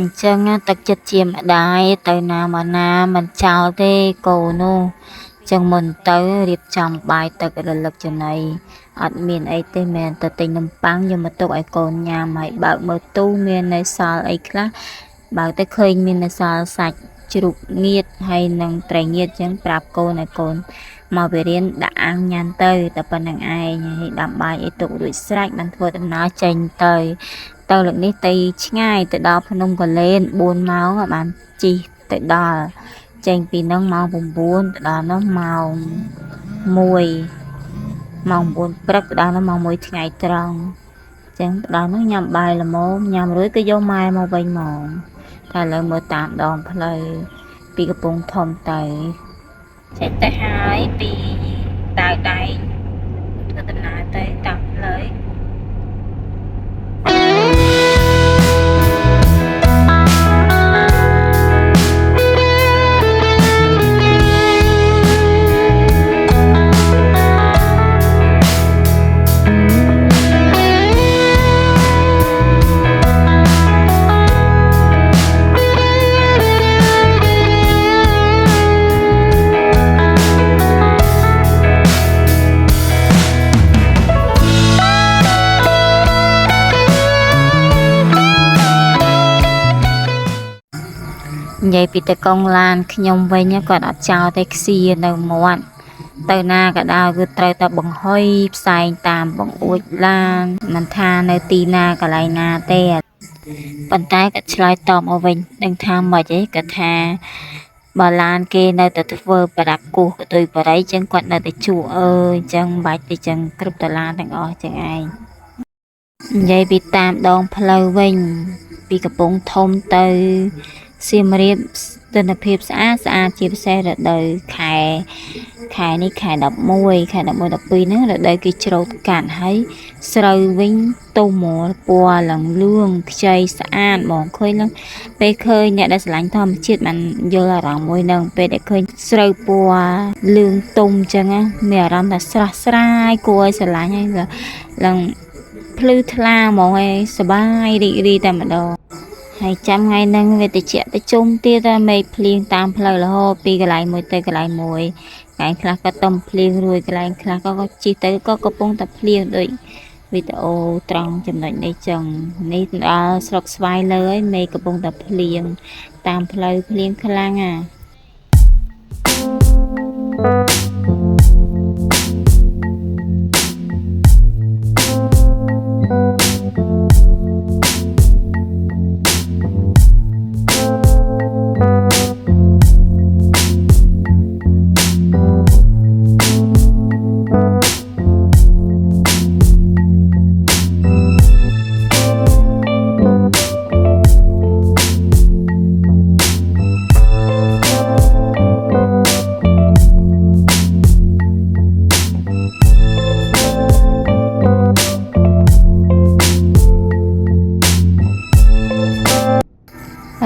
អញ្ចឹងណាទឹកចិត្តជាម្ដាយទៅណាមកណាមិនចោលទេកូននោះចឹងមុនទៅរៀបចំបាយទឹករលឹកចំណីអត់មានអីទេមែនតែទិញនំប៉័ងយកមកទុកឲ្យកូនញ៉ាំហើយបើកមើលទូមាននៅសល់អីខ្លះបើកទៅឃើញមាននៅសល់សាច់ជ្រូកងៀតហើយនិងត្រីងៀតចឹងប្រាប់កូនឲ្យកូនមកវារៀនដាក់អាំងញ៉ាំទៅតែប៉ុណ្្នឹងឯងហើយដាំបាយអីទុករួចស្រេចបានធ្វើដំណើរចេញទៅទៅលើកនេះទៅឆ្ងាយទៅដល់ភ្នំគូលែន4ម៉ោងបានជិះទៅដល់ចេញពីហ្នឹងម៉ោង9ទៅដល់នោះម៉ោង1ម៉ោង9ព្រឹកទៅដល់នោះម៉ោង1ថ្ងៃត្រង់អញ្ចឹងទៅដល់នោះញ៉ាំបាយល្មមញ៉ាំរួចក៏យកម៉ែមកវិញហ្មងតែឥឡូវមើលតាមដងផ្លូវពីកំពង់ធំទៅចេញទៅហើយពីដាវដែងធ្វើដំណើរទៅតាមផ្លូវនិយាយពីតកងឡានខ្ញុំវិញគាត់អត់ចោលទេខ្សៀនៅមាត់ទៅណាក៏ដោយគឺត្រូវតែបង្ហុយផ្សែងតាមបង្អួចឡានមិនថានៅទីណាកន្លែងណាទេប៉ុន្តែគាត់ឆ្លើយតបមកវិញដឹងថាម៉េចឯងគាត់ថាបើឡានគេនៅតែធ្វើប្រដាប់គោះកតុយបរិយចឹងគាត់នៅតែជក់អើយចឹងមិនបាច់ទេចឹងគ្រប់តឡានទាំងអស់ចឹងឯងនិយាយពីតាមដងផ្លូវវិញពីកំពង់ធំទៅសៀមរាបទិដ្ឋភាពស្អាតស្អាតជាពិសេសរដូវខែខែនេះខែ11ខែ11 12ហ្នឹងរដូវគេច្រូតកាត់ហើយស្រូវវិញទុំហ្មងពណ៌ឡើងលឿងខ្ចីស្អាតហ្មងឃើញឡើងពេលឃើញអ្នកដែលស្រឡាញ់ធម្មជាតិបានយល់អារម្មណ៍មួយហ្នឹងពេលដែលឃើញស្រូវពណ៌លឿងទុំអញ្ចឹងណាមានអារម្មណ៍ថាស្រស់ស្រាយគួរឲ្យស្រឡាញ់ហើយឡើងភ្លឺថ្លាហ្មងឯងសប្បាយរីករាយតែម្ដងហើយចាំថ្ងៃហ្នឹងវាតិចទៅជុំទៀតតែមេឃភ្លៀងតាមផ្លូវរហូតពីកន្លែងមួយទៅកន្លែងមួយកន្លែងខ្លះក៏តំភ្លៀងរួចកន្លែងខ្លះក៏ជិះទៅក៏កំពុងតែភ្លៀងដូចវីដេអូត្រង់ចំណុចនេះចឹងនេះដល់ស្រុកស្វាយលើហើយមេឃកំពុងតែភ្លៀងតាមផ្លូវភ្លៀងខ្លាំងអា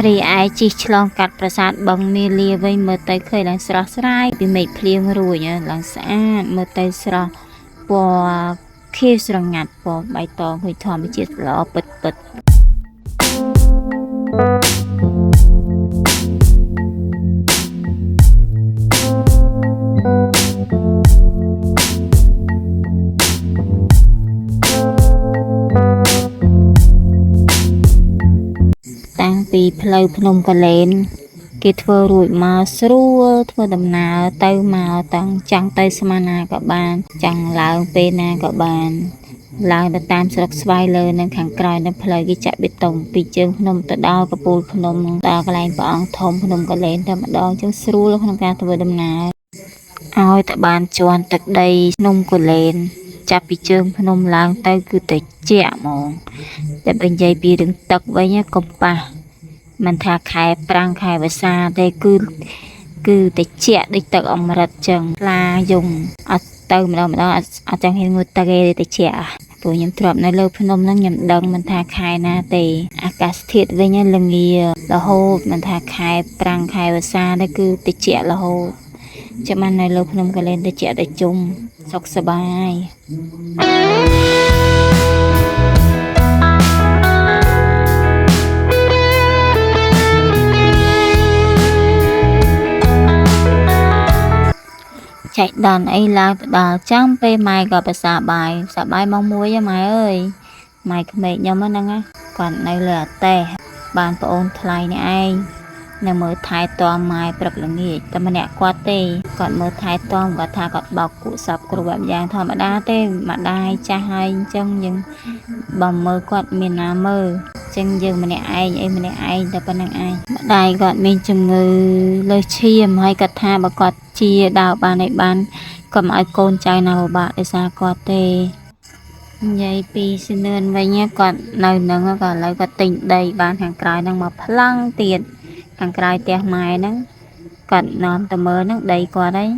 រីឯជិះឆ្លងកាត់ប្រាសាទបឹងមាលាវិញមើលទៅឃើញឡើងស្រស់ស្រាយពីមេឃភ្លៀងរួចឡើងស្អាតមើលទៅស្រស់ពណ៌ខៀវស្រងាត់ពណ៌បៃតងឃើញធម្មជាតិល្អពិតពិតតាំងពីផ្លូវភ្នំគូលែនគេធ្វើរួចមកស្រួលធ្វើដំណើរទៅមកតាំងចង់ទៅស្មានណាក៏បានចង់ឡើងពេលណាក៏បានឡើងទៅតាមស្រុកស្វាយលើនិងខាងក្រោយនៅផ្លូវគេចាក់បេតុងពីជើងភ្នំទៅដល់កំពូលភ្នំដល់កន្លែងព្រះអង្គធំភ្នំគូលែនតែម្ដងចឹងស្រួលក្នុងការធ្វើដំណើរឲ្យតែបានជាន់ទឹកដីភ្នំគូលែនចាប់ពីជើងភ្នំឡើងទៅគឺត្រជាក់ហ្មងតែបើនិយាយពីរឿងទឹកវិញកុំប៉ះមិនថាខែប្រាំងខែវស្សាទេគឺត្រជាក់ដូចទឹកអម្រឹតចឹងខ្លាយំអត់ទៅម្ដងម្ដងអត់ចង់ហ៊ានងូតទឹកទេត្រជាក់ព្រោះខ្ញុំធ្លាប់នៅលើភ្នំហ្នឹងខ្ញុំដឹងមិនថាខែណាទេអាកាសធាតុវិញល្ងារហូតមិនថាខែប្រាំងខែវស្សាទេគឺត្រជាក់រហូតចាំបាននៅលើភ្នំកលែនត្រជាក់ត្រជុំសុខសប្បាយ ចៃដន្យអីឡើងទៅដល់ចាំពេលម៉ែក៏ប្រសាបាយសាបាយម៉ោង1ហ៎ម៉ែអើយម៉ែក្មេកខ្ញុំហ្នឹងណាគាត់នៅលើអាតេសបានប្អូនថ្លៃនេះឯងនៅមើលថែទាំម៉ែព្រឹកល្ងាចតែម្នាក់គាត់ទេគាត់មើលថែទាំគាត់ថាគាត់បោកគក់សពគ្រប់បែបយ៉ាងធម្មតាទេម្ដាយចាស់ហើយអញ្ចឹងយើងបើមើលគាត់មានណាមើលអញ្ចឹងយើងម្នាក់ឯងអីម្នាក់ឯងតែប៉ុណ្្នឹងឯងម្ដាយគាត់មានជំងឺលើសឈាមហើយគាត់ថាបើគាត់ជាដើរបានឯបាន កុំឲ្យកូនចៅណាពិបាកដោយសារគាត់ទេនិយាយពីសនឿនវិញគាត់នៅនឹងក៏ឥឡូវគាត់ទិញដីបានខាងក្រោយហ្នឹងមកប្លង់ទៀតខាងក្រោយផ្ទះម៉ែហ្នឹងគាត់នាំទៅមើលហ្នឹងដីគាត់ហើយ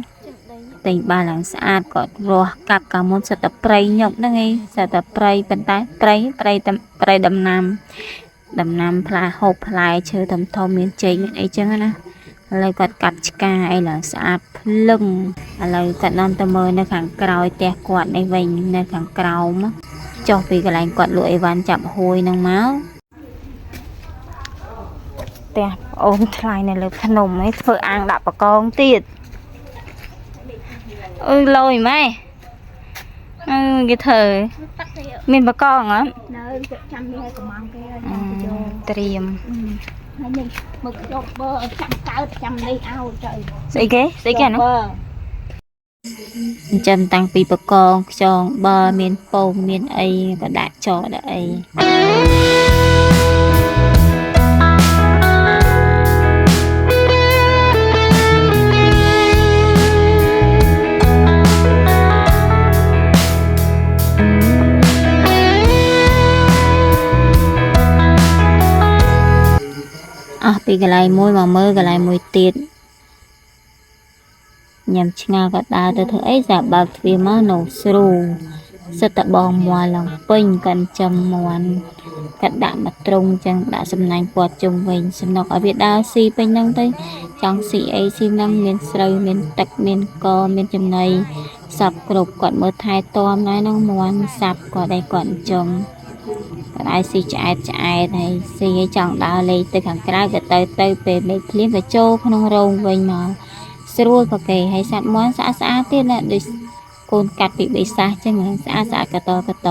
ទិញបានឡើងស្អាតគាត់រស់កាប់កាលមុនសិតតែព្រៃញាប់ហ្នឹងឯងសិតតែព្រៃប៉ុន្តែព្រៃព្រៃតែព្រៃដំណាំដំណាំផ្លែហូបផ្លែឈើធំធំមានចេកមានអីចឹងណាឥឡូវគាត់កាប់ឆ្កាអីឡើងស្អាតភ្លឹង ឥឡូវគាត់នាំទៅមើលនៅខាងក្រោយផ្ទះគាត់នេះវិញនៅខាងក្រោមចុះពីកន្លែងគាត់លក់អីវ៉ាន់ចាប់ហួយហ្នឹងមកផ្ទះប្អូនថ្លៃនៅលើភ្នំឯងធ្វើអាងដាក់បកងទៀតអឺលយម៉ែអឺគេធ្វើ ទឹកទេ មានបកងអត់ នៅចាំនេះឲ្យកំងគេឲ្យ អឺ ចាំទៅយក ត្រៀម ហើយនេះមកយកបើចាំកើតចាំនេះឲ្យទៅ ស្អីគេស្អីគេហ្នឹង បើ ចិញ្ចឹមតាំងពីបកងខ្យងបើមានពងមានអីក៏ដាក់ចោលដាក់អីអស់ពីកន្លែងមួយមកមើលកន្លែងមួយទៀតញ៉ាំឆ្ងាក៏ដើរទៅធ្វើអីសាបើកទ្វារមកនៅស្រូសិតតបងមាន់ឡើងពេញកាន់ចំមាន់កាត់ដាក់មកត្រង់ចឹងដាក់សំណាញ់ព័ទ្ធជុំវិញសំណុកឲ្យវាដើរស៊ីពេញហ្នឹងទៅចង់ស៊ីអីស៊ីហ្នឹងមានស្រូវមានទឹកមានកមានចំណីសពគ្រប់គាត់មើលថែទាំដែរហ្នឹងមាន់សับគាត់ឲ្យគាត់អញ្ចឹង គាត់ឲ្យស៊ីឆ្អែតឆ្អែតហើយស៊ីឲ្យចង់ដើរលេងទៅខាងក្រៅក៏ទៅទៅពេលមេឃភ្លៀងក៏ចូលក្នុងរោងវិញមកស្រួលក៏គេហើយសត្វមាន់ស្អាតស្អាតទៀតណាដូចកូនកាត់ពីបិសាសចឹងហ្នឹងស្អាតស្អាតកតកត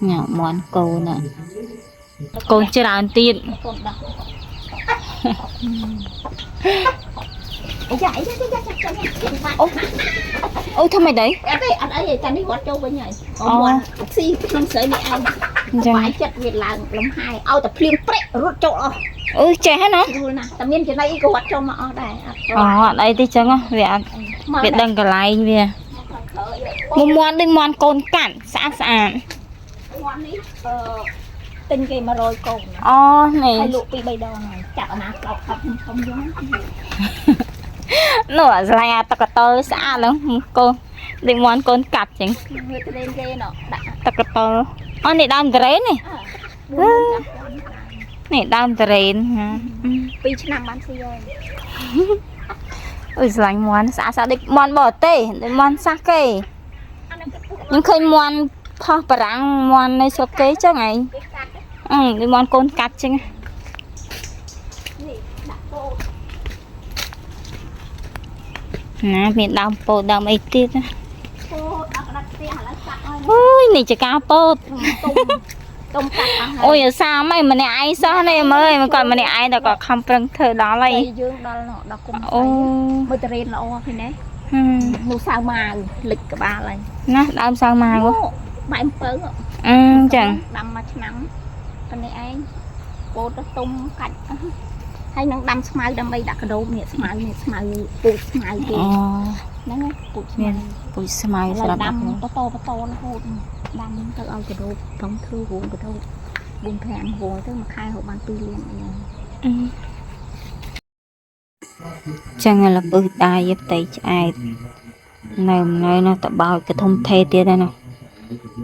ញ៉ាំមាន់កូនណាកូនច្រើនទៀត កូនដោះអាយ៉ាអាយ៉ាយ៉ាយ៉ាចាំចាំបាត់ អូអូធ្វើម៉េចដែរ អត់ទេអត់អីទេចានេះរត់ចូលវិញហើយអូមាន់ស៊ីក្នុងស្រីនេះឯង អញ្ចឹង បាយចិត្តវាឡើងលំហែឲ្យតែភ្លៀងព្រិចរត់ចូលអស់ អឺចេះហ្នឹងណា ស្រួលណាស់តែមានចំណីអីក៏រត់ចូលមកអស់ដែរអត់ អូអត់អីទេចឹងហ៎វាអត់ មក វាដឹងកន្លែងវាមួយមាន់ដូចមាន់កូនកាត់ស្អាតស្អាត មាន់នេះអឺទិញគេ100កូន អូនេះ ហើយលក់ពី3ដងហើយចាប់អាណាកោកអត់ធំយក នោះអាស្រ័យអាតកតលស្អាតហ្នឹងកូនដូចមាន់កូនកាត់ចឹង វាទៅលេងគេណោះដាក់ តកតលអូនេះដើមតរ៉េននេះ 4 នេះដើមតរ៉េនហា 2ឆ្នាំបានស៊ីហើយ អុយស្រឡាញ់មាន់ស្អាតស្អាតដូចមាន់បរទេសដូចមាន់សាសគេ អាហ្នឹងគេពុក ខ្ញុំឃើញមាន់ផោះបារាំងមាន់នៅស្រុកគេចឹងឯង គេកាត់ អឺដូចមាន់កូនកាត់ចឹង នេះដាក់ពោត ណាមានដើមពោតដើមអីទៀតណា ពោតដាក់ដាក់ផ្ទះឥឡូវកាត់ហើយ អូយនេះចកាពោត ទុំទុំកាត់អស់ហើយ អូយអាសាមឯងម្នាក់ឯងសោះនេះមើលមកគាត់ម្នាក់ឯងតែគាត់ខំប្រឹងធ្វើដល់ហើយ ហើយយើងដល់ណោះដល់គុំ អូ មើលតរេនល្អឃើញទេ ហឹម នោះសៅម៉ាវលិចក្បាលហើយ ណាដើមសៅម៉ាវ បែមពៅ អឺចឹង ដាំមួយឆ្នាំប៉ុណ្នេះឯងពោតទៅទុំកាច់អស់ហើយនឹងដាំស្មៅដើម្បីដាក់កដោបនេះស្មៅនេះស្មៅពូជស្មៅគេ អូ ហ្នឹងហើយពូជស្មៅ មានពូជស្មៅ ឥឡូវដាំ សម្រាប់ដាក់ បតបតរហូតដាំទៅឲ្យកដោបផងធ្វើរួងកដោប4 5រួងទៅមួយខែហូបបាន2លានអីហ្នឹង ចឹងឥឡូវពឹសដៃផ្ទៃឆ្អែតនៅនៅនោះតបោចកធំថេទៀតហើយនោះ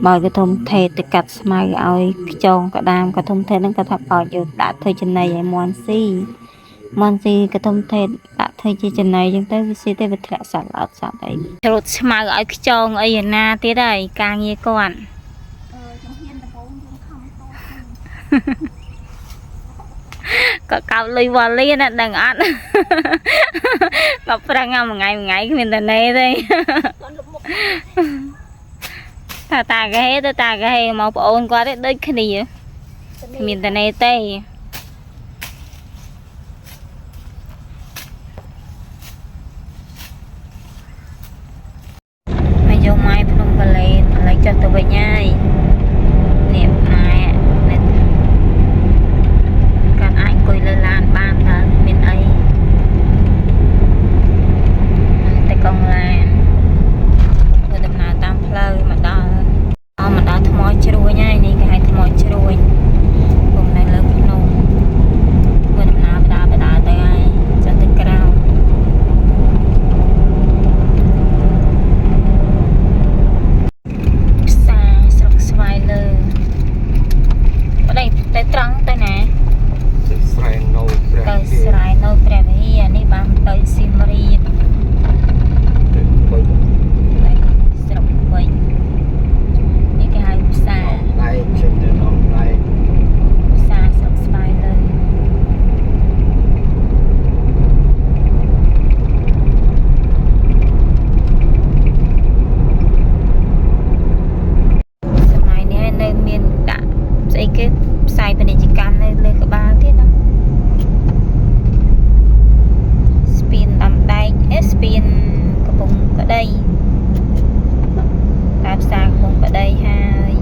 បោចកធំថេទៅកាត់ស្មៅឲ្យខ្ចងក្តាមកធំថេហ្នឹងគាត់ថាបោចយកដាក់ធ្វើចំណីឲ្យមាន់ស៊ីមាន់ស៊ីកធំថេដាក់ធ្វើជាចំណីចឹងទៅវាស៊ីទៅវាធ្លាក់សត្វល្អិតសត្វអីច្រូតស្មៅឲ្យខ្ចងអីឯណាទៀតហើយការងារគាត់ អឺជំហានដំបូងយើងខំត គាត់កោតលុយវ៉ាលីណាដឹងអត់ គាត់ប្រឹងមួយថ្ងៃមួយថ្ងៃគ្មានតនេទេ គាត់លុបមុខ ថាតាកាហេទៅតាកាហេមកប្អូនគាត់ទេដូចគ្នាគ្មានតនេទេមកយកម៉ែភ្នំកលែនឥឡូវចុះទៅវិញហើយនេះម៉ែនេះគាត់អាចអង្គុយលើឡានបានតើមានអីតែកង់ឡានធ្វើដំណើរតាមផ្លូវមកដល់អមកដល់ថ្មជ្រួញហើយនេះគេហៅថ្មជ្រួញពុំនៅលើភ្នំធ្វើដំណើរបដាបដាទៅហើយចុះទៅក្រោម ផ្សារស្រុកស្វាយលើប្តីទៅត្រង់ទៅណា ទៅស្រែនៅព្រះ ទៅ វិហារ ស្រែនៅព្រះវិហារនេះបានទៅសៀមរាប ទៅពេញ ទៅស្រុកវិញនេះគេហៅផ្សារ ដៃខ្ញុំទៅដងដៃ ផ្សារស្រុកស្វាយលើសម័យនេះនៅមានដាក់ស្អីគេផ្សាយពាណិជ្ជកម្មនៅលើក្បាលទៀតណាស្ពានដាំដែកអេស្ពានកំពង់ក្តីតែផ្សារកំពង់ក្តីហើយ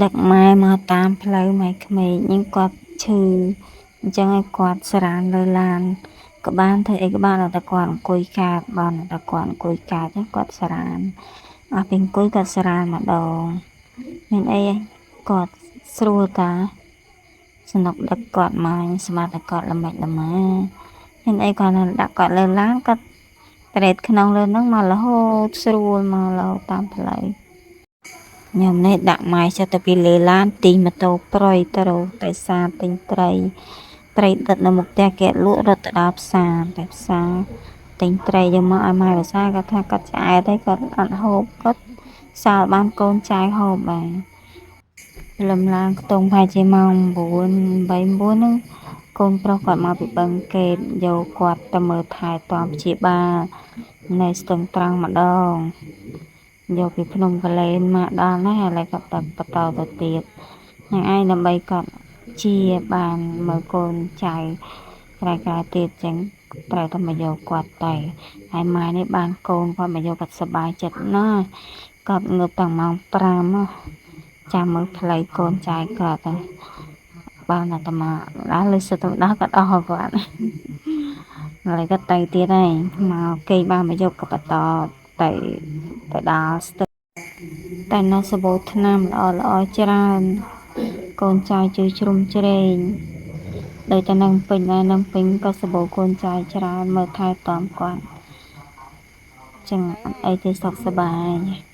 ដឹកម៉ែមកតាមផ្លូវម៉ែក្មេកហ្នឹងគាត់ឈឺអញ្ចឹងឲ្យគាត់ស្រានលើឡានក៏បានធ្វើអីក៏បានដល់តែគាត់អង្គុយកើតបានតែគាត់អង្គុយកើតហ្នឹងគាត់ស្រានអស់ពីអង្គុយគាត់ស្រានម្ដងមានអីគាត់ស្រួលតាសំណុកដឹកគាត់មកស្មាតតែគាត់ល្មិចល្មាមានអីគាត់នៅដាក់គាត់លើឡានគាត់ត្រេតក្នុងលើហ្នឹងមករហូតស្រួលមករហូតតាមផ្លូវ ខ្ញុំនេះដាក់ម៉ែចិត្តទៅពីលើឡានទីម៉ូតូប្រុយទៅរកតែសារទិញត្រី ត្រីដិតនៅមុខផ្ទះគេលក់រត់ទៅដល់ផ្សារតែផ្សារទិញត្រីយកមកឲ្យម៉ែភាសាគាត់ថាគាត់ឆ្អែតហើយគាត់អត់ហូបគាត់សាលបានកូនចៅហូបបាទព្រលឹមឡើងខ្ទង់ប្រហែលជាម៉ោង9 8 9ហ្នឹងកូនប្រុសគាត់មកពីបឹងកេតយកគាត់ទៅមើលថែទាំព្យាបាលនៅស្ទឹងត្រង់ម្ដង យកពីភ្នំកលែនមកដល់ណាឥឡូវគាត់ទៅបន្តទៅទៀតនឹងឯងដើម្បីគាត់ជាបានមើលកូនចៅក្រែក្រែទៀតចឹងត្រូវតែមកយកគាត់ទៅហើយម៉ែនេះបានកូនគាត់មកយកគាត់សប្បាយចិត្តណាស់គាត់ងើបតាំងម៉ោង5ណាចាំមើលផ្លូវកូនចៅគាត់ទៅបានតែមកដល់លើសិតទៅដល់គាត់អស់គាត់ឥឡូវគាត់ទៅទៀតហើយមកគេបានមកយកក៏បន្តទៅទៅដល់ស្ទឹងតែនៅសបោថ្នាំល្អល្អច្រើនកូនចៅជួយជ្រុំជ្រែងដោយតែនឹងពេញដែរនឹងពេញក៏សបោកូនចៅច្រើនមើលថែទាំគាត់ចឹងអត់អីទេសុខសប្បាយ។